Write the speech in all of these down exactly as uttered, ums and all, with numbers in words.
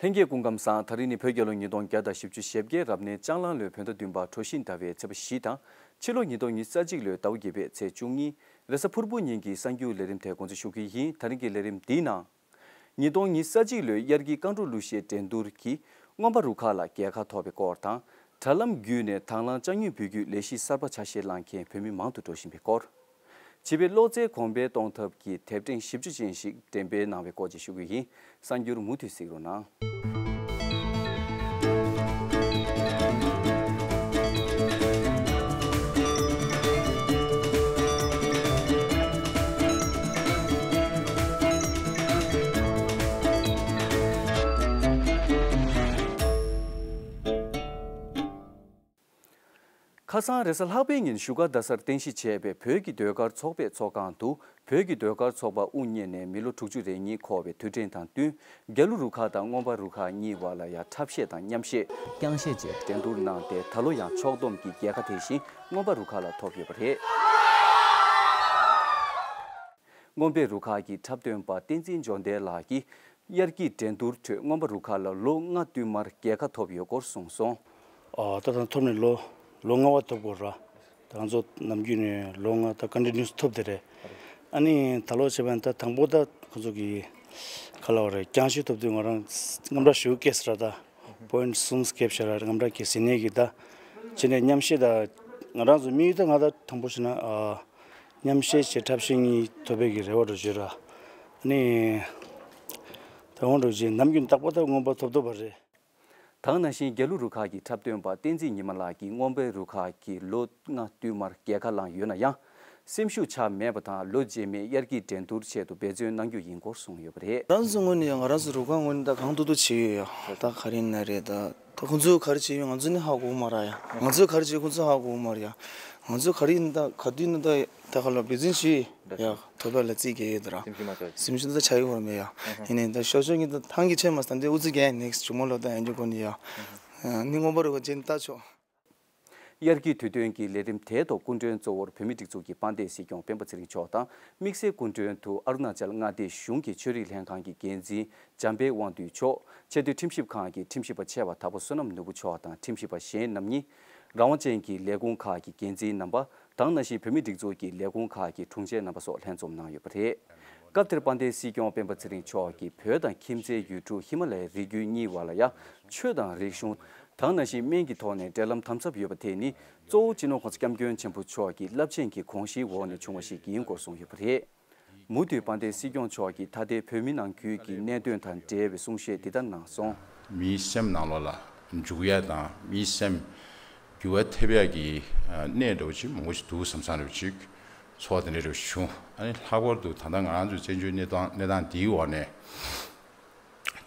ལྷན་རྒྱས་སྐུ་ཁམས་བཟང་། ད་རིང་ནི་བོད་རྒྱལ་ལོ་ཉིས་སྟོང་བརྒྱ་དང་བཞི་བཅུ་ཞེ་བརྒྱད་རབ་གནས་ལྕགས་གླང་ལོའི་བོད་ཟླ་བདུན་པ་གྲོ་བཞིན་ཟླ་བའི་ཚེས་པ་བཞི་དང་། ཕྱི་ལོ་ཉིས་སྟོང་ཉི་ཤུ་རྩ་གཅིག་ལོའི་ཟླ་བ་བརྒྱད་པའི་ཚེས་བཅུ་གཉིས། རེས་གཟའ་ཕུར་བུ་ཉིན་གྱི་གསར་འགྱུར་ལས་རིམ་དེ་འགོ་འཛུགས་ཞུ་གི་ཡིན། ད་རིང་གི་ལས་རིམ་འདིའི་ནང་། ཉིས་སྟོང་ཉི་ཤུ་རྩ་གཅིག་ལོའི་དབྱར་སྐྱིད་རྐང་བྲོ་གླུ་གཞས་འགྲན་བསྡུར་གྱིས་རྔོན་པ་རུ་ཁག་ལ་རྒྱལ་ཁ་ཐོབ་པའི་སྐོར་དང་། དྲ་ལམ་བརྒྱུད་ནས་དང་བླངས་ལྕགས་ཉུལ་འབུད་རྒྱུའི་ལས་གཞི་གསར་པ་ཆ་ཤས་བླངས་མཁན་བོད་མི་མང་དུ་འགྲོ་བཞིན་པའི་སྐོར། བྱིས་པའི་བློ་རྩལ་གོང་འཕེལ་གཏོང་ཐབས་ཀྱི་དེབ་ཕྲེང་ཞིབ་འཇུག་ཅན་ཞིག་འགྲེམས་སྤེལ་གནང་བའི་སྐོར་བཅས་ཞུ་གི་ཡིན། གསར་འགྱུར་མུ་མཐུད་གཟིགས་རོགས་གནང་། ཁ་སང་རེས་གཟའ་ལྷག་པའི་ཉིན་བཞུགས་སྒར་རྡ་སར་རྟེན་གཞི་བྱས་པའི་བོད་ཀྱི་ཟློས་གར་ཚོགས་པའི་ཚོགས་ཁང་དུ། བོད་ཀྱི་ཟློས་གར་ཚོགས་པ་དབུ་བརྙེས་ནས་མི་ལོ་དྲུག་ཅུ་རེ་གཉིས་འཁོར་བའི་དུས་དྲན་དང་བསྟུན། རྒྱ་ལོ་རུ་ཁག་དང་རྔོན་པ་རུ་ཁག་གཉིས་བར་ལ་ཡང་འཁྲབ་གཞས་དང་མཉམ་གཞས། རྐྱང་གཞས་བཅས་འགྲན་བསྡུར་གནང་སྟེ། ད་ལོ་ཡང་ཕྱོགས་བསྡོམས་ཀྱི་རྒྱལ་ཁ་དེ་བཞིན་རྔོན་པ་རུ་ཁག་ལ་ཐོབ་ཡོད་པ་རེད། རྔོན་པའི་རུ་ཁག་གི་འཁྲབ་སྟོན་པ་བསྟན་འཛིན་འབྱོར་ལྡན་ལགས་ཀྱིས། དབྱར་སྐྱིད་འགྲན་བསྡུར་ཁྲོད་རྔོན་པ་རུ་ཁག་ལ་ལོ་ལྔ་བསྟུད་མར་རྒྱལ་ཁ་ཐོབ་ཡོད་སྐོར་གསུངས་སོང་། ཨ། ད་ཐེངས་ཐོབ་ནས་ལོ་ལོ་ལྔ་པ་ཐོབ་དགོས་ར། ད་ང་ཚོ་ནམ་རྒྱུན་ནས་ལོ་ལྔ་ད་ཀོན་ཊི་ནིའུ་སི་ཐོབ་བསྡད་རེད། ཨ་ནི་ད་ལོ་བྱས་པ་ཡིན་ན་ད་དང་པོ་ད་ཁོ་ཚོ་གི་ག་ལབ་དགོས་རེད། རྐྱང་གཞས་ཐོབ་དུས་ང་རང་རྔམ་སྐྲག་ཞེ་པོ་སྐྱེས་སོང་ར། ད་པོ་ཡིན་ཊི་གསུམ་སྐྱེས་བཞག་ར། རྔམ་སྐྲག་སྐྱེས་ཟིན་ནས་ཀྱི་ད་བྱས་ནས་མཉམ་གཞས་ད་ང་རང་ཚོ་དམིགས་ཡུལ་ད་ང་ད་དང་པོ་བྱས་ན། ཨ། མཉམ་གཞས་བྱས་འཁྲབ་གཞས་གཉིས་ཐོབ་པའི་གི་རེ་བ་འདྲ་བོ་ཅིག་ཡོད་ར། ཨ་ནི་ད་འོ་འདྲ་བོ་ཅིག་ནམ་རྒྱུན་རྟག་པར་ད་རྔོན་པ་ཐོབ་ཐོབ་པ་རེད། ད་ག་ནང་བཞིན་རྒྱ་ལོ་རུ་ཁག་གི་འཁྲབ་སྟོན་པ་བསྟན་འཛིན་ཉི་མ་ལགས་ཀྱིས་རྔོན་པའི་རུ་ཁག་གིས་ལོ་ལྔ་བསྟུད་མར་རྒྱལ་ཁ་བླངས་ཡོད་ན་ཡང་། སེམས་ཤུགས་ཆག་མེད་པ་དང་། ལོ་རྗེས་མའི་དབྱར་སྐྱིད་འགྲན་བསྡུར་ཆེད་དུ་འབད་བརྩོན་གནང་རྒྱུ་ཡིན་སྐོར་གསུངས་ཡོད་པ་རེད། ང་རང་ཚོ་ངོས་ནས་ཡང་ང་རང་ཚོ་རུ་ཁག་ངོས་ནས་ད་གང་ཐུབ་ཐུབ་བྱེད་ཡོད་ཡ། ད་ག་རེ་ཡིན་ན་རེད། ད་ད་ཁོང་ཚོས་ག་རེ་བྱེད་ཡོད་ང་ཚོ་ནི་ཧ་གོ་གི་མ་རེད་ཡ། ང་ཚོས་ག་རེ་བྱེད་ཁོང་ཚོས་ཧ་གོ་གི་མ་རེད་ཡ། ང་ཚོས་ག་རེ་ཡིན་ད་ག་དུས་ཡིན་ད་ད་ག་ལ་འབད་བརྩོན་བྱེད་ཡ། ཐོབ་པ་ལ་རྩིས་རྒྱག་ཡོད་ད་ར། སེམས་ཤུགས་མ་ཆག་སེམས་ཤུགས་ད་ཆག་ཡོད་མ་རེད་ཡ། ཡིན་ནའི་ད་ཤོག་ཤོག་གཉིས་ད་ཐང་གི་ཆེ་མ་སྟན་དེ་ཨུ་ཚུགས་རྒྱག་ཡ། ནེག་སི་ཊི་ཇུ་མོ་ལོ་ད་ཡང་འགྲིག་གོ་ནི་ཡ། ནི་རྔོན་པ་རུ་ཁག་ཅན་ད་ཆོག་དབྱར་སྐྱིད་དུས་སྟོན་གྱི་ལས་རིམ་དེའི་ཐོག་སྐུ་མགྲོན་གཙོ་བོར་བོད་མིའི་སྒྲིག་འཛུགས་ཀྱི་དཔལ་ལྡན་སྲིད་སྐྱོང་སྤེན་པ་ཚེ་རིང་མཆོག་དང་། དམིགས་བསལ་སྐུ་མགྲོན་དུ་ཨ་རུ་ན་ཅལ་མངའ་སྡེ་གཞུང་གི་ཆོས་རིག་ལྷན་ཁང་གི་འགན་འཛིན་འཇམ་དཔལ་དབང་འདུས་མཆོག་ཆེས་མཐོའི་ཁྲིམས་ཞིབ་ཁང་གི་ཁྲིམས་ཞིབ་པ་ཆེ་བ་དྭགས་པོ་བསོད་ནམས་ནོར་བུ་མཆོག་དང་ཁྲིམས་ཞིབ་པ་གཞན་རྣམ་གཉིས། རང་དབང་ཅན་གྱི་ལས་ཁུངས་ཁག་གི་འགན་འཛིན་རྣམ་པ། དང་ནང་བཞིན་བོད་མིའི་སྒྲིག་འཛུགས་ཀྱི་ལས་ཁུངས་ཁག་གི་དྲུང་ཆེ་རྣམ་པ་སོགས་ལྷན་འཛོམས་གནང་ཡོད་པ་རེད། སྐབས་དེར་དཔལ་ལྡན་སྲིད་སྐྱོང་སྤེན་པ་ཚེ་རིང་མཆོག་གིས་བོད་དང་ཁྱིམ་མཚེས་ཡུལ་གྲུ་ཧི་མ་ལ་ཡའི་རི་རྒྱུད་གཉིས་བར་ལ་ཡང་ཆོས་དང་རིག་གཞུང་། དང་ནང་བཞིན་སྨན་གྱི་ཐོག་ནས་འབྲེལ་ལམ་དམ་ཟབ་ཡོད་པ་དེ་ནི་གཙོ་བོ་སྤྱི་ནོར་༸གོང་ས་༸སྐྱབས་མགོན་ཆེན་པོ་མཆོག་གི་རླབས་ཆེན་གྱི་དགོངས་གཞིའི་འོག་ནས་བྱུང་བ་ཞིག་ཡིན་སྐོར་གསུངས་ཡོད་པ་རེད། མུ་མཐུད་དཔལ་ལྡན་སྲིད་སྐྱོང་མཆོག་གིས་ད་ལྟའི་བོད་མི་ནང་ཁུལ་གྱི་གནད་དོན་དང་འབྲེལ་བའི་གསུང་བཤད་འདི་ལྟར་གནང་སོང་། མིའི་སེམས་ནང་ལོགས་ལ་འཇུག་ཡ་དང་མིའི་སེམས་འགྱུར་བ་ཐེབས་ཡ་གི་ཨ་གནས་འདྲ་བོ་ཅིག་མང་པོ་ཞིག་འདུག་བསམ་བསམ་འདྲ་བོ་ཅིག་ཚོར་བ་དེ་འདྲ་འདྲ་བོ་བྱུང་། ཨ་ནི་ལྷག་པར་དུ་ད་ལྟ་ང་རང་ཚོའི་བཙན་བྱོལ་གནས་སྟངས་གནས་སྟངས་འདིའི་འོག་ནས་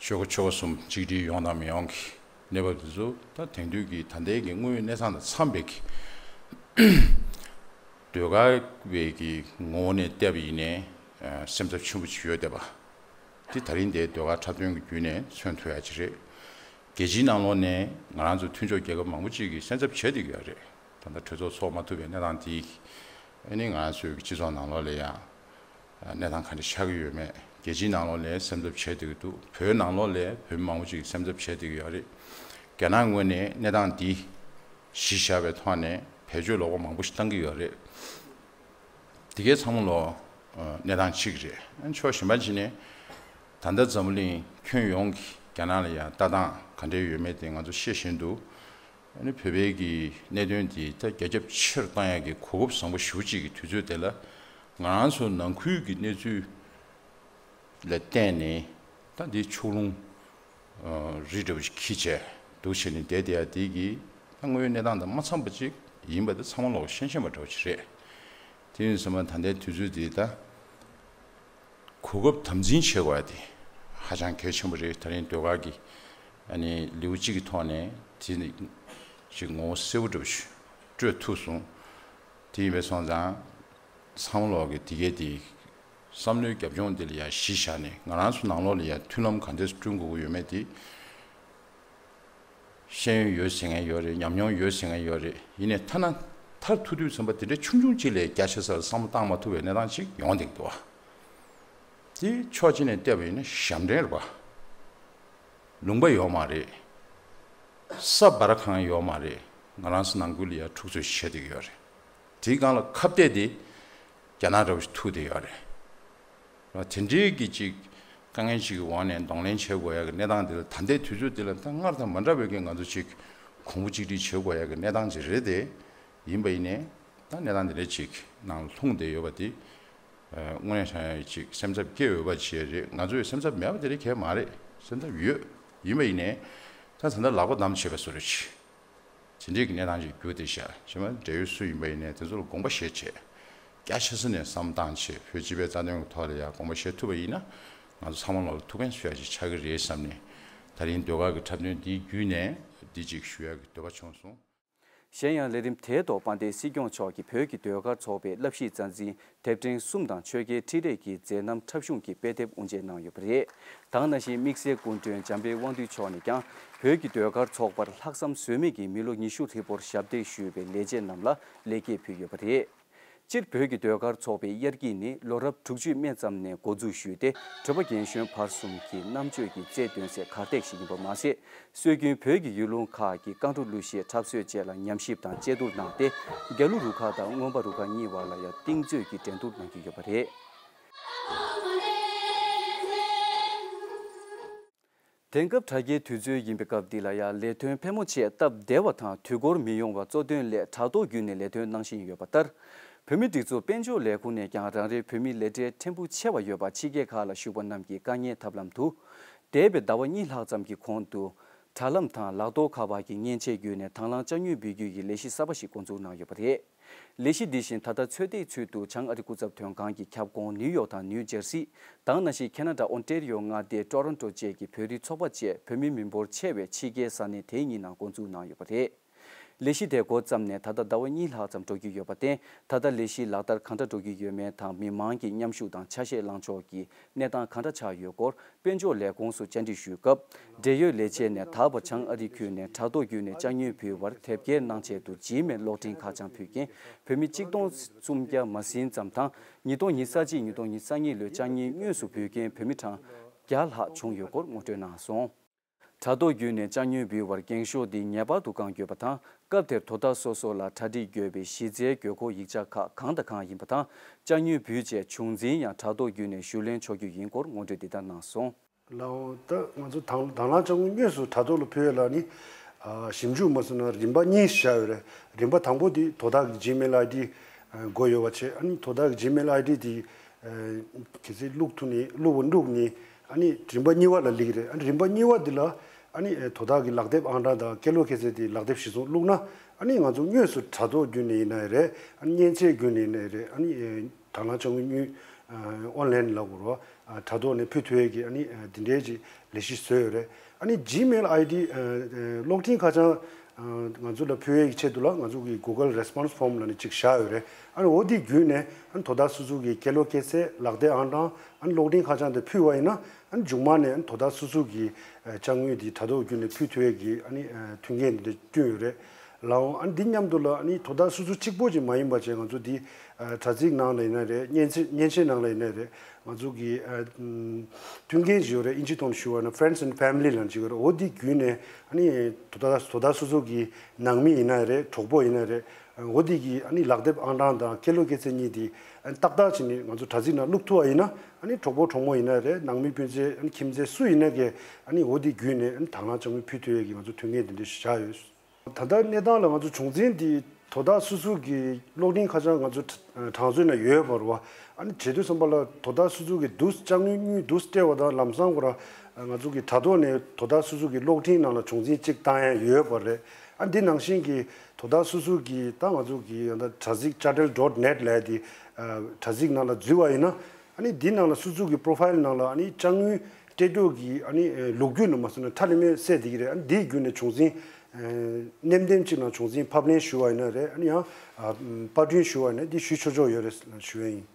ཆོལ་ཁ་ཆོལ་ཁ་གསུམ་གཅིག་སྒྲིལ་ཡོང་དང་མི་ཡོང་གི་གནས་བབ་དེ་ཚོ་ད་དེང་དུས་ཀྱི་ད་ལྟའི་གི་དངོས་ཡོད་གནས་སྟངས་དང་འཚམས་པའི་གི་ཟློས་གར་བའི་གི་ངོ་བོ་ནས་བལྟས་པ་ཡིན་ནའི་ཨ་སེམས་འཚབ་ཆེན་པོ་ཅིག་ཡོད་བསྡད་པ། དེ་ད་རིང་འདིའི་ཟློས་གར་འཁྲབ་སྟོན་གྱི་བརྒྱུད་ནས་མཚོན་ཐུབ་ཡ་ཅིག་རེད། རྒྱལ་སྤྱིའི་ནང་ལོགས་ནས་ང་རང་ཚོ་མཐུན་ཕྱོགས་རྒྱལ་ཁབ་མང་པོ་ཅིག་གིས་སེམས་འཚབ་བྱས་བསྡད་ཀྱི་ཡོད་རེད། ད་ལྟ་གྲོས་ཚོགས་ཚོགས་མ་ཐུབ་པའི་གནས་སྟངས་དེ་ཨ་ནི་ང་རང་ཚོའི་སྤྱི་ཚོགས་ནང་ལོགས་ལ་ཡང་གནས་སྟངས་ག་འདྲ་ཆགས་ཀྱི་ཡོད་མེད། རྒྱལ་སྤྱིའི་ནང་ལོགས་ལ་སེམས་འཚབ་བྱས་བསྡད་ཀྱི་འདུག་བོད་ནང་ལོགས་ལ་བོད་མི་མང་པོ་ཅིག་གིས་སེམས་འཚབ་བྱས་བསྡད་ཀྱི་ཡོད་རེད། རྒྱ་ནག་ངོས་ནས་གནས་སྟངས་འདི་གཞི་བཞག་པའི་ཐོག་ནས་བེད་སྤྱོད་ལོག་པ་མང་པོ་ཞིག་བཏང་གི་ཡོད་རེད། དེ་གའི་ཚང་མ་ལོ་གནས་སྟངས་གཅིག་རེད། ཕྱོགས་གཞན་པ་ཅིག་ནས་ད་ལྟ་འཛམ་བུ་གླིང་ཁྱོན་ཡོངས་ཀྱིས་རྒྱ་ནག་ལ་ཡང་ལྟ་སྟངས་ག་འདྲ་ཡོད་མེད་དེ་ང་ཚོ་ཤེས་བཞིན་དུ། ཨ་ནི་བོད་པའི་གི་གནད་དོན་དེ་ད་རྒྱ་ཁྱབ་ཆེ་རུ་བཏང་ཡག་གི་གོ་སྐབས་བཟང་པོ་ཞེ་པོ་ཅིག་གི་དུས་ཚོད་དེ་ལ་ང་རང་ཚོ་ནང་ཁུལ་གྱི་གནས་ཚུལ་ལ་བརྟེན་ནས་ད་འདི་ཕྱོགས་ལྷུང་རིགས་འདྲ་བོ་ཞིག་འཁྱེར་བྱས་འདུག་བྱས་ནས་བསྡད་བསྡད་ཡ་དེ་གི་ད་དངོས་ཡོད་གནས་སྟངས་དང་མ་འཚམས་པ་ཅིག་ཡིན་པ་དེ་ཚང་མ་ལོག་ཤེས་ཤེས་པ་འདྲ་བོ་ཅིག་རེད། དེ་ཡིན་ཙང་ད་ལྟའི་དུས་ཚོད་འདི་ད། གོ་སྐབས་དམ་འཛིན་བྱེད་དགོས་ཡ་དེ་ཧ་ཅང་གལ་ཆེན་པོ་རེད། ད་རིང་ཟློས་གར་གྱི་ཨ་ནི་ལེའུ་གཅིག་གི་ཐོག་ནས་དེ་ནི་ཅིག་ངོ་བོ་གསལ་པོ་འདྲ་བོ་ཞིག་སྤྲོད་ཐུབ་སོང་། དེ་ཡིན་པས་སོང་ཙང་ཚང་མ་ལོག་གི་དེ་གའི་དེ་བསམ་བློའི་རྒྱབ་ལྗོངས་འདི་ལ་ཡ་གཞི་བཞག་ནས་ང་རང་ཚོ་ནང་ལོགས་ལ་ཡ་མཐུན་ལམ་ག་འདྲས་བསྐྲུན་དགོས་ཀྱི་ཡོད་མེད་དེ། ཤེས་ཡོན་ཡོད་ཟེར་མཁན་ཡོད་རེད། ཉམས་མྱོང་ཡོད་ཟེར་མཁན་ཡོད་རེད། ཡིན་ནའི་ཐ་ན་མཐར་ཐུག་དུས་ཙམ་པ་དེ་འདྲའི་ཆུང་ཆུང་ཅིག་ལས་རྒྱ་ཆེ་སར་བསམ་བློ་བཏང་མ་ཐུབ་པའི་གནས་སྟངས་ཅིག་ཡོང་བསྡད་འདུག་བ། དེ་ཕྱོགས་གཅིག་ནས་བལྟས་པ་ཡིན་ན་ཞབས་འདྲེན་རེད་བ། ལུང་པ་ཡོད་མ་རེད། ས་འབར་ཁང་ཡོད་མ་རེད། ང་རང་ཚོ་ནང་ཁུལ་ལ་ཡ་འཁྲུག་རྩོད་བྱེད་བསྡད་ཀྱི་ཡོད་རེད། དེའི་སྒང་ལ་ཁ་གཏད་དེ་རྒྱ་ནག་འདྲ་བོ་ཞིག་ཐུག་བསྡད་ཡོད་རེད། དེ་འདྲའི་གི་ཅིག་དཀའ་ངལ་ཅིག་གི་འོག་ནས་གདོང་ལེན་བྱེད་དགོས་ཡ་གི་གནས་སྟངས་འདི་ལ། ད་ལྟའི་དུས་ཚོད་འདི་ལ་ད་སྔར་དང་མ་འདྲ་བའི་གི་ང་ཚོ་ཅིག་གོང་བུ་གཅིག་སྒྲིལ་བྱེད་དགོས་ཡ་གི་གནས་སྟངས་ཅིག་རེད་དེ། ཡིན་པ་ཡིན་ནའི་ད་གནས་སྟངས་འདི་འདྲ་ཅིག་ནང་ལྷུང་བསྡད་ཡོད་པ་དེ། ཨ། དངོས་གནས་བྱས་ན་ཅིག་སེམས་འཚབ་སྐྱེ་འོས་པ་ཅིག་རེད། ང་ཚོས་སེམས་འཚབ་མེད་པ་དེ་རིགས་གང་ཡང་མ་རེད། སེམས་འཚབ་ཡོད། ཡིན་པ་ཡིན་ནའི་ད་ད་ལྟ་ལག་པ་བསྡམས་བྱས་པ་བཟོ་འདྲ་ཅིག་དེ་འདྲའི་གི་གནས་སྟངས་ཅིག་གྱུར་བསྡད་ཤག། གཞན་པ་འབྲེལ་ཡོད་སུ་ཡིན་པ་ཡིན་ནའི་དེ་ཚོ་ལ་དགོངས་པ་བཞེས་བྱས། རྒྱ་ཆེ་ས་ནས་བསམ་བཏང་བྱས། བོད་སྤྱི་པའི་རྩ་དོན་གྱི་ཐོག་ལ་ཡང་དགོངས་པ་བཞེས་ཐུབ་པ་ཡིན་ན། ང་ཚོ་ཚང་མ་ལོག་ལ་ཐུགས་ཕན་གསོས་ཡ་ཅིག་ཆགས་ཀྱི་རེད་བསམ་ནས། ད་རིང་ཟློས་གར་གྱི་འཁྲབ་སྟོན་འདི་བརྒྱུད་ནས་འདི་ཅིག་ཞུ་ཡ་གི་འདོད་པ་བྱུང་སོང་། གཞན་ཡང་ལས་རིམ་དེའི་ཐོག་དཔལ་ལྡན་སྲིད་སྐྱོང་མཆོག་གིས་བོད་ཀྱི་ཟློས་གར་ཚོགས་པའི་བསླབ་གཞིའི་རྩ་འཛིན་དེབ་ཕྲེང་གསུམ་དང་ཆོས་རྒྱལ་འཕྲིན་ལས་ཀྱི་མཛད་རྣམ་འཁྲབ་གཞུང་གི་དཔེ་དེབ་དབུ་འབྱེད་གནང་ཡོད་པ་རེད། ད་ག་ནང་བཞིན་དམིགས་བསལ་སྐུ་མགྲོན་འཇམ་དཔལ་དབང་འདུས་མཆོག་ནས་ཀྱང་བོད་ཀྱི་ཟློས་གར་ཚོགས་པར་ལྷག་བསམ་ཟོལ་མེད་ཀྱིས་མི་ལོ་ཉི་ཤུ་རིང་པོར་ཞབས་འདེགས་ཞུས་པའི་ལས་བྱེད་རྣམས་ལ་ལེགས་སྐྱེས་ཕུལ་ཡོད་པ་རེད། སྤྱིར་བོད་ཀྱི་ཟློས་གར་ཚོགས་པའི་དབྱར་སྐྱིད་ནི་ལོ་རབས་དྲུག་ཅུའི་སྨད་ཙམ་ནས་འགོ་འཛུགས་ཞུས་ཏེ། གྲོད་པ་རྒན་གཞོན་བར་གསུམ་གྱི་རྣམ་དཔྱོད་ཀྱི་རྩལ་འདོན་སའི་གར་སྟེགས་ཤིག་ཡིན་པ་མ་ཟད། སྲོལ་རྒྱུན་བོད་ཀྱི་ཡུལ་ལུང་ཁག་གི་རྐང་བྲོ་གླུ་གཞས་འཁྲབ་སྲོལ་བཅས་ལ་ཉམས་ཞིབ་དང་དཔྱད་བསྡུར་གནང་སྟེ། རྒྱ་ལོ་རུ་ཁག་དང་མངོན་པ་རུ་ཁག་གཉིས་བར་ལ་ཡང་གཏིང་མཛོད་ཀྱི་འགྲན་བསྡུར་གནང་གི་ཡོད་པ་རེད། དེང་སྐབས་དྲ་རྒྱའི་དུས་ཚོད་ཡིན་པའི་སྐབས་འདི་ལ་ཡང་ལས་དོན་ཕལ་མོ་ཆེ་སྟབས་བདེ་བ་དང་དུས་འཁོར་མི་ཡོང་བ་གཙོ་དོན་སླད་དྲ་ཐོག་བརྒྱུད་ནས་ལས་དོན་གནང་བཞིན་ཡོད་པ་ལྟར། བོད་མིའི་སྒྲིག་འཛུགས་དཔལ་འབྱོར་ལས་ཁུངས་ནས་ཀྱང་རང་རེའི་བོད་མིའི་ལས་བྲེལ་ཕྲན་བུ་ཆེ་བ་ཡོད་པ་ཕྱི་རྒྱལ་ཁག་ལ་བཞུགས་པ་རྣམས་ཀྱི་དཀའ་ངལ་ཐབས་ལམ་དུ། འདས་པའི་ཟླ་བ་གཉིས་ལྷག་ཙམ་གྱི་གོང་དུ། དྲ་ལམ་དང་ལག་ཐོགས་ཁ་པར་གྱི་མཉེན་ཆས་བརྒྱུད་ནས་དང་བླངས་ཅ་དངོས་འབུལ་རྒྱུ་ཡི་ལས་གཞི་གསར་པ་ཞིག་འགོ་འཛུགས་གནང་ཡོད་པ་རེད། ལས་གཞི་འདི་བཞིན་ད་ལྟ་ཚོད་ལྟའི་ཚུལ་དུ་བྱང་ཨ་རི་སྐུ་ཚབ་དོན་ཁང་གི་ཁྱབ་ཁོངས་ནིའུ་ཡོག་དང་ནིའུ་ཇར་སི། དེ་ནང་བཞིན་ཁེ་ན་ཌ་ཨོན་ཊེ་རི་ཡོ་མངའ་སྡེའི་ཊོ་རོན་ཊོ་བཅས་ཀྱི་བོད་རིགས་ཚོགས་པ་བཅས་བོད་མི་མི་འབོར་ཆེ་བའི་ཕྱི་རྒྱལ་ས་གནས་དེ་གཉིས་ནང་འགོ་འཛུགས་གནང་ཡོད་པ་རེད། ལས་གཞི་དེ་འགོ་བརྩམས་ནས་ད་ལྟ་ཟླ་བ་གཉིས་ལྷག་ཙམ་འགྲོ་གི་ཡོད་པར་བརྟེན། ད་ལྟ་ལས་གཞི་ལག་བསྟར་གང་འདྲ་འགྲོ་གི་ཡོད་མེད་དང་། མི་མང་གི་མཉམ་ཞུགས་དང་ཆ་ཤས་བླང་ཕྱོགས་ཀྱི་གནས་སྟངས་གང་འདྲ་ཆགས་ཡོད་སྐོར། དཔལ་འབྱོར་ལས་ཁུངས་སུ་བཅར་འདྲི་ཞུས་སྐབས། འབྲེལ་ཡོད་ལས་བྱེད་ནས་ད་བར་བྱང་ཨ་རི་ཁུལ་ནས་དྲ་ཐོག་བརྒྱུད་ནས་ཅ་དངོས་འབུལ་བར་དེབ་སྐྱེལ་གནང་ཆེད་དུ་ཇི་མེལ་གློག་འཕྲིན་ཁ་བྱང་ཕུལ་མཁན་བོད་མི་གཅིག་སྟོང་སུམ་བརྒྱ་མ་ཟིན་ཙམ་དང་། ཉིས་སྟོང་ཉི་ཤུ་རྩ་གཅིག་ཉིས་སྟོང་ཉི་ཤུ་རྩ་གཉིས་ལོའི་ཅ་དངོས་དངོས་སུ་འབུལ་མཁན་བོད་མི་གྲངས་བརྒྱ་ལྷག་བྱུང་ཡོད་སྐོར་ངོ་སྤྲོད་གནང་སོང་། དྲ་ཐོག་བརྒྱུད་ནས་ཅ་དངོས་འབུལ་བར་འགེངས་ཤོག་འདི་ངེས་པར་དུ་བཀང་དགོས་པ་དང་། སྐབས་དེར་དོ་བདག་སོ་སོ་ལ་གྲ་སྒྲིག་དགོས་པའི་གཞི་རྩའི་དགོས་མཁོ་ཡིག་ཆ་ཁག་གང་དང་གང་ཡིན་པ་དང་། ཅ་དངོས་འབུལ་རྗེས་བྱུང་འཛིན་ཡང་དྲ་ཐོག་བརྒྱུད་ནས་ཞུ་ལེན་ཆོག་རྒྱུ་ཡིན་སྐོར་ངོ་སྤྲོད་འདི་ལྟར་གནང་སོང་། ལགས་འོང་། ད་ང་ཚོ་དང་དང་བླངས་ཅ་དངོས་དངོས་སུ་དྲ་ཐོག་ལ་ཕུལ་ཡས་ལ་ནི། ཨ། ཞིབ་འཇུག་མ་སོང་ན་རིམ་པ་གཉིས་བཞག་ཡོད་རེད། རིམ་པ་དང་པོ་དེ་དོ་བདག་གི་ཇི་མེལ་ཨའི་ཌི་དགོས་ཡོད་པ་བྱས། ཨ་ནི་དོ་བདག་གི་ཇི་མེལ་ཨའི་ཌི་དེ་གལ་སྲིད་བླུག་ཐུབ་ནས་བླུག་བླུག་ནས། ཨ་ནི་རིམ་པ་གཉིས་པ་ལ་སླེབས་ཀྱི་རེད། ཨ་ནི་རིམ་པ་གཉིས་པ་འདི་ལ་ཨ་ནི་དོ་བདག་གི་ལག་དེབ་ཨང་གྲངས་དང་ཀེ་ལོ་ཀེ་སེ་དེ་ལག་དེབ་གཞིར་བཟུང་བླུགས་ན། ཨ་ནི་ང་ཚོ་དངོས་སུ་དྲ་ཐོག་བརྒྱུད་ནས་ཡིན་ན་ཡང་རེད། ཨ་ནི་མཉེན་ཆས་བརྒྱུད་ནས་ཡིན་ན་ཡང་རེད། ཨ་ནི་དང་བླངས་ཅ་དངོས་དངོས་ཨོན་ལན་ལ་གོ་རོ། དྲ་ཐོག་ནས་ཕུལ་ཐུབ་ཡས་ཀྱི་ཨ་ནི་འདི་འདྲའི་ཅིག་ལས་གཞི་བཟོས་ཡོད་རེད། ཨ་ནི་ཇི་མེལ་ཨའི་ཌི་གློག་འཕྲིན་ཁ་བྱང་ང་ཚོ་ལ་ཕུལ་ཡས་ཀྱི་ཆེད་དུ་ལ་ང་ཚོ་གི་གུ་གལ་རེ་སི་པོན་སི་ཕོམ་ལ་ནི་ཅིག་བཞག་ཡོད་རེད། ཨ་ནི་འོ་དེ་བརྒྱུད་ནས་ཨ་ནི་དོ་བདག་སོ་སོ་གི་ཀེ་ལོ་ཀེ་སེ་ལག་དེབ་ཨང་གྲངས་ཨ་ནི་གློག་འཕྲིན་ཁ་བྱང་དེ་ཕུལ་བ་ཡིན་ན། ཨ་ནི་མཇུག་མ་ནས་ཨ་ནི་དོ་བདག་སོ་སོ་གི་ཅ་དངོས་དེ་དྲ་ཐོག་བརྒྱུད་ནས་ཕུལ་ཐུབ་ཡས་ཀྱི་ཨ་ནི་མཐུན་རྐྱེན་དེ་འདྲ་བསྐྲུན་ཡོད་རེད། ལའང་ཨ་ནི་འདི་མཉམ་དུ་ལ་ཨ་ནི་དོ་བདག་སོ་སོ་གཅིག་པོ་ཅིག་མ་ཡིན་པ་བྱས། ང་ཚོ་འདི་ཨ་དྲ་ཚིགས་ནང་ལ་ཡིན་ན་རེད། མཉེན་ཆས་མཉེན་ཆས་ནང་ལ་ཡིན་ན་རེད། ང་ཚོ་གི་ཨ་མཐུན་རྐྱེན་ཞིག་ཡོད་རེད། ཨིན་ཇི་ཐོག་ནས་ཞུ་བ་ན་friends and family ལབ་ཅིག་ཡོད་རེད། འོ་འདི་བརྒྱུད་ནས་ཨ་ནི་དོ་བདག་དོ་བདག་སོ་སོ་གི་ནང་མི་ཡིན་ན་རེད། གྲོགས་པོ་ཡིན་ན་རེད། འོ་འདི་གི་ཨ་ནི་ལག་དེབ་ཨང་གྲངས་དང་ཀེ་ལོ་ཀེ་སེ་གཉིས་འདི་ཨ་ནི་ཏག་ཏག་བྱས་ནས་ང་ཚོ་དྲ་ཚིགས་ནང་བླུག་ཐུབ་པ་ཡིན་ན། ཨ་ནི་གྲོགས་པོ་གྲོགས་མོ་ཡིན་ན་རེད། ནང་མི་སྤུན་མཆེད། ཨ་ནི་ཁྱིམ་མཚེས་སུ་ཡིན་ན་གི་ཨ་ནི་འོ་འདི་བརྒྱུད་ནས་ཨ་ནི་དང་བླངས་ཅ་དངོས་ཕུལ་ཐུབ་ཡས་ཀྱི་ང་ཚོ་མཐུན་རྐྱེན་འདི་འདྲ་ཞིག་བཞག་ཡོད། ད་ལྟ་གནས་སྟངས་ལ་ང་ཚོ་བྱུང་འཛིན་འདི་དོ་བདག་སོ་སོ་གི་གློག་འཕྲིན་ཁ་བྱང་ང་ཚོ་གྲ- གྲངས་མཛོད་ནང་ཡོད་པ་རེད་བ། ཨ་ནི་བྱེད་དུས་ཙམ་པ་ལ་དོ་བདག་སོ་སོ་གི་དུས་ཅ་དངོས་དངོས་དུས་སྤྲད་པ་དང་། ལམ་སང་ཁོ་ར་ང་ཚོ་གི་དྲ་ཐོག་ནས་དོ་བདག་སོ་སོ་གི་གློག་འཕྲིན་ནང་ལ་བྱུང་འཛིན་གཅིག་བཏང་ཡ་ཡོད་པ་རེད། ཨ་འདི་ནང་བཞིན་གྱི་དོ་བདག་སོ་སོ་གི་ད་ང་ཚོ་གི་ཡང་ད་དྲ་ཚིགས་Chattel dot net ལབ་ཡ་དེ་དྲ་ཚིགས་ནང་ལ་འཛུལ་བ་ཡིན་ན། ཨ་ནི་འདི་ནང་ལ་སོ་སོ་གི་profile ནང་ལ་ཨ་ནི་ཅ་དངོས་སྤྲད་རྒྱུ་གི་ཨ་ནི་ལོ་རྒྱུས་ནི་མ་སོང་ན་ཁྲ་ལི་མེ་གསལ་བསྡད་ཀྱི་རེད། ཨ་ནི་འདིའི་བརྒྱུད་ནས་བྱུང་འཛིན་ནེམ་ནེམ་ཅིག་ནང་བྱུང་འཛིན་ཕབ་ལེན་ཞུ་བ་ཡིན་ན་རེད། ཨ་ནི་ཡང་པར་སྐྲུན་ཞུ་བ་ཡིན་ན་འདི་ཞུ་ཆོག་ཆོག་ཡོད་རེད་ཞུ་ཡ་ཡིན།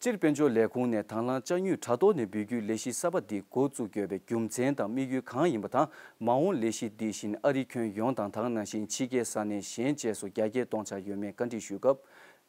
སྤྱིར་དཔལ་འབྱོར་ལས་ཁུངས་ནས་དང་བླངས་ཅ་དངོས་དྲ་ཐོག་ནས་འབུལ་རྒྱུའི་ལས་གཞི་གསར་པ་འདི་འགོ་བཙུགས་དགོས་པའི་རྒྱུ་མཚན་དང་དམིགས་ཡུལ་གང་ཡིན་པ་དང་། མ་འོངས་ལས་གཞི་འདི་བཞིན་ཨ་རི་ཁྱོན་ཡོངས་དང་། དེ་ནང་བཞིན་ཕྱི་རྒྱལ་ས་གནས་གཞན་བཅས་སུ་རྒྱ་སྐྱེད་གཏོང་འཆར་ཡོད་མེད་བཀའ་འདྲི་ཞུས་སྐབས།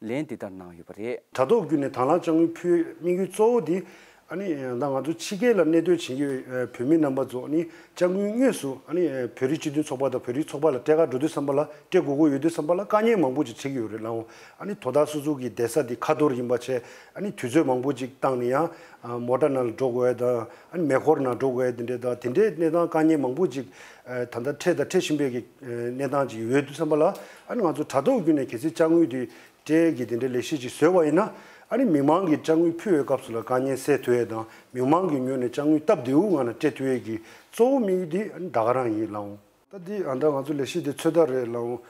ལན་འདི་ལྟར་གནང་ཡོད་པ་རེད། དྲ་ཐོག་བརྒྱུད་ནས་དང་བླངས་ཅ་དངོས་ཕུལ་དམིགས་ཡུལ་གཙོ་བོ་འདི་ ཨ་ནི་ད་ང་ཚོ་ཕྱི་རྒྱལ་ལ་གནས་སྡོད་བྱེད་ཀྱི་ཡོད་བོད་མི་རྣམ་པ་ཚོ་ཨ་ནི་ཅ་དངོས་དངོས་སུ་ཨ་ནི་བོད་རིགས་སྤྱི་མཐུན་ཚོགས་པ་དང་བོད་རིགས་ཚོགས་པ་ལ་སྤྲད་ག་འགྲོ་དུས་ཙམ་པ་ལ་སྤྲད་དགོས་ཀྱི་ཡོད་དུས་ཙམ་པ་ལ་དཀའ་ངལ་མང་པོ་ཅིག་འཕྲད་ཀྱི་ཡོད་རེད་ལགས། ཨ་ནི་དོ་བདག་སོ་སོ་གི་བསྡད་ས་དེ་ཁ་ཐོར་ཡིན་པ་བྱས། ཨ་ནི་དུས་ཚོད་མང་པོ་ཅིག་བཏང་ནས་ཡང་མོ་ཊ་ནང་ལ་འགྲོ་དགོས་ཡ་དང་ཨ་ནི་མེ་འཁོར་ནང་འགྲོ་དགོས་ཡ་དེ་འདྲས་དང་དེ་འདྲའི་གནས་སྟངས་དཀའ་ངལ་མང་པོ་ཅིག་ད་ལྟ་འཕྲད་དང་འཕྲད་བཞིན་པའི་གི་གནས་སྟངས་ཅིག་ཡོད་དུས་ཙམ་པ་ལ་ཨ་ནི་ང་ཚོ་དྲ་ཐོག་བརྒྱུད་ནས་གལ་སྲིད་ཅ་དངོས་དེ་སྤྲད་ཀྱི་དེ་འདྲའི་ལས་གཞི་ཅིག་བཟོས་པ་ཡིན་ན། ཨ་ནི་མི་མང་གིས་ཅ་དངོས་ཕུལ་བའི་སྐབས་སུ་ལ་དཀའ་ངལ་སེལ་ཐུབ་ཡས་དང་མི་མང་གི་ངོས་ནས་ཅ་དངོས་སྟབས་བདེ་བོའི་ངང་ནས་སྤྲད་ཐུབ་ཡས་ཀྱི་གཙོ་བོ་དམིགས་ཡུལ་དེ་ཨ་ནི་ད་ག་རང་ཡིན་ལགས། ད་འདི་ཨ་ད་ང་ཚོ་ལས་གཞི་དེ་ཚོད་ལྟ་རེད་ལགས།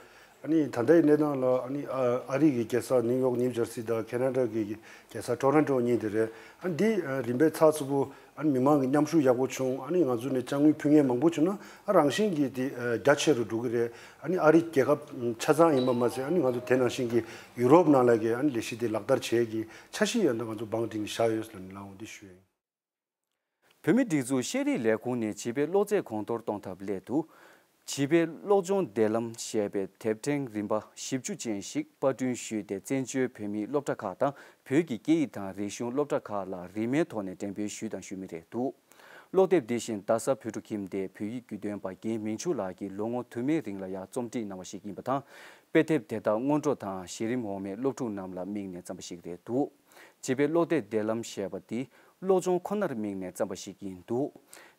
ཨ་ནི་ད་ལྟའི་གནས་སྟངས་ལ་ཨ་ནི་ཨ་ཨ་རི་གི་རྒྱལ་ས་ནིའུ་ཡོག་ནིའུ་ཇར་སི་དང་ཁེ་ན་ཌ་གི་རྒྱལ་ས་ཊོ་རོན་ཊོ་གཉིས་དེ་རེད། ཨ་འདི་རིམ་པས་ཚགས་ཚུད་པོ། ཨ་ནི་མི་མང་གི་མཉམ་ཞུགས་ཡག་པོ་བྱུང་། ཨ་ནི་ང་ཚོ་ནས་ཅ་དངོས་ཕུལ་མཁན་མང་པོ་བྱུང་ན་ཨ་རང་བཞིན་གྱིས་དེ་རྒྱ་ཆེ་རུ་འགྲོ་གི་རེད། ཨ་ནི་ཨ་རི་རྒྱལ་ཁབ་ཆ་ཚང་ཡིན་པ་མ་ཟད་ཨ་ནི་ང་ཚོ་དེ་ནང་བཞིན་གྱི་ཡུ་རོབ་ནང་ལ་གི་ཨ་ནི་ལས་གཞི་དེ་ལག་བསྟར་བྱེད་ཀྱི་འཆར་གཞི་ཡང་ད་ང་ཚོ་བང་བསྒྲིགས་ནས་བཞག་ཡོད་ཟེར་ནས་ལགས་འོང་འདི་ཞུ་ཡིན། བོད་མིའི་སྒྲིག་འཛུགས་ཤེས་རིག་ལས་ཁུངས་ནས་བྱིས་པའི་གློག་རྫས་གོང་མཐོར་གཏོང་ཐབས་སླད་དུ། བྱིས་པའི་སློབ་སྦྱོང་བདེ་ལམ་ཞེས་པའི་དེབ་ཕྲེང་རིམ་པ་བཞི་བཅུ་ཅན་ཞིག་པར་སྐྲུན་ཞུས་ཏེ་བཙན་བྱོལ་བོད་མིའི་སློབ་གྲྭ་ཁག་དང་བོད་ཀྱི་སྐད་ཡིག་དང་རིག་གཞུང་སློབ་གྲྭ་ཁག་ལ་རིན་མེད་ཐོག་ནས་འགྲེམས་སྤེལ་ཞུས་དང་ཞུ་མུས་རེད་འདུག་ཀློག་དེབ་འདི་བཞིན་རྡ་ས་བོད་ཕྲུག་ཁྱིམ་སྡེའི་བོད་ཡིག་བརྒྱུད་འདོན་པ་རྒན་མིང་ཆུ་ལགས་ཀྱིས་ལོ་ངོ་དུ་མའི་རིང་ལ་ཡང་རྩོམ་སྒྲིག་གནང་བ་ཞིག་ཡིན་པ་དང་། དཔེ་དེབ་དེ་དག་སྔོན་འགྲོ་དང་གཞི་རིམ་འོག་མའི་སློབ་ཕྲུག་རྣམས་ལ་དམིགས་ནས་བརྩམས་པ་ཞིག་རེད་འདུག་བྱིས་པའི་ཀློག་དེབ་བདེ་ལམ་ཞེས་པ་འདི་སློབ་སྦྱོང་ཁོ་ནར་དམིགས་ནས་བརྩམས་པ་ཞིག་ཡིན་འདུག་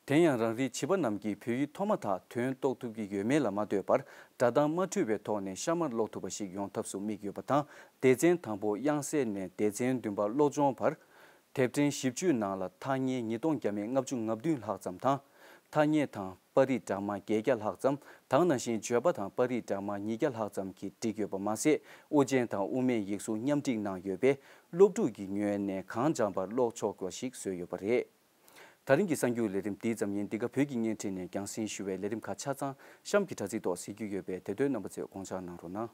དེ་ཡང་རང་རེའི་བྱིས་པ་རྣམས་ཀྱིས་བོད་ཡིག་མཐོ་དམའ་དག་དོན་རྟོགས་ཐུབ་ཀྱི་ཡོད་མེད་ལ་མ་ལྟོས་པར་སྒྲ་གདངས་མ་འཁྲུལ་བའི་ཐོག་ནས་གཤའ་མར་ཀློག་ཐུབ་པ་ཞིག་ཡོང་ཐབས་སུ་དམིགས་ཡོད་པ་དང་། སྡེ་ཚན་དང་པོ་དབྱངས་གསལ་ནས་སྡེ་ཚན་བདུན་པ་བློ་སྦྱོང་བར། དེབ་ཕྲེང་བཞི་བཅུའི་ནང་ལ་ཐ་སྙད་ཉིས་སྟོང་བརྒྱ་མེད་ལྔ་བཅུ་ང་བདུན་ལྷག་ཙམ་དང་། ཐ་སྙད་དང་པར་རིས་སྦྲགས་མ་བརྒྱད་བརྒྱ་ལྷག་ཙམ་དང་ནང་བཞིན་བརྗོད་པ་དང་པར་རིས་སྦྲགས་མ་ཉིས་བརྒྱ་ལྷག་ཙམ་གྱིས་བསྒྲིགས་ཡོད་པ་མ་ཟད་དབུ་ཅན་དང་དབུ་མེད་ཡིག་གཟུགས་མཉམ་བསྒྲིགས་གནང་ཡོད་པས་སློབ་ཕྲུག་གི་ངོས་ནས་གང་སྦྱངས་པར་ཀློག་ཆོག་པ་ཞིག་བཟོས་ཡོད་པ་རེད། ད་རིང་གི་གསར་འགྱུར་ལས་རིམ་འདི་ཙམ་ཡིན། འདི་ག་བོད་ཀྱི་བརྙན་འཕྲིན་ནས་རྒྱང་སྲིང་ཞུ་བའི་ལས་རིམ་ཁག་ཆ་ཚང་གཤམ་གྱི་དྲ་ཚིགས་ཐོག་གཟིགས་རྒྱུ་ཡོད་པས་དེ་དོན་རྣམ་པ་ཚོས་དགོངས་འཇགས་གནང་རོགས་གནང་།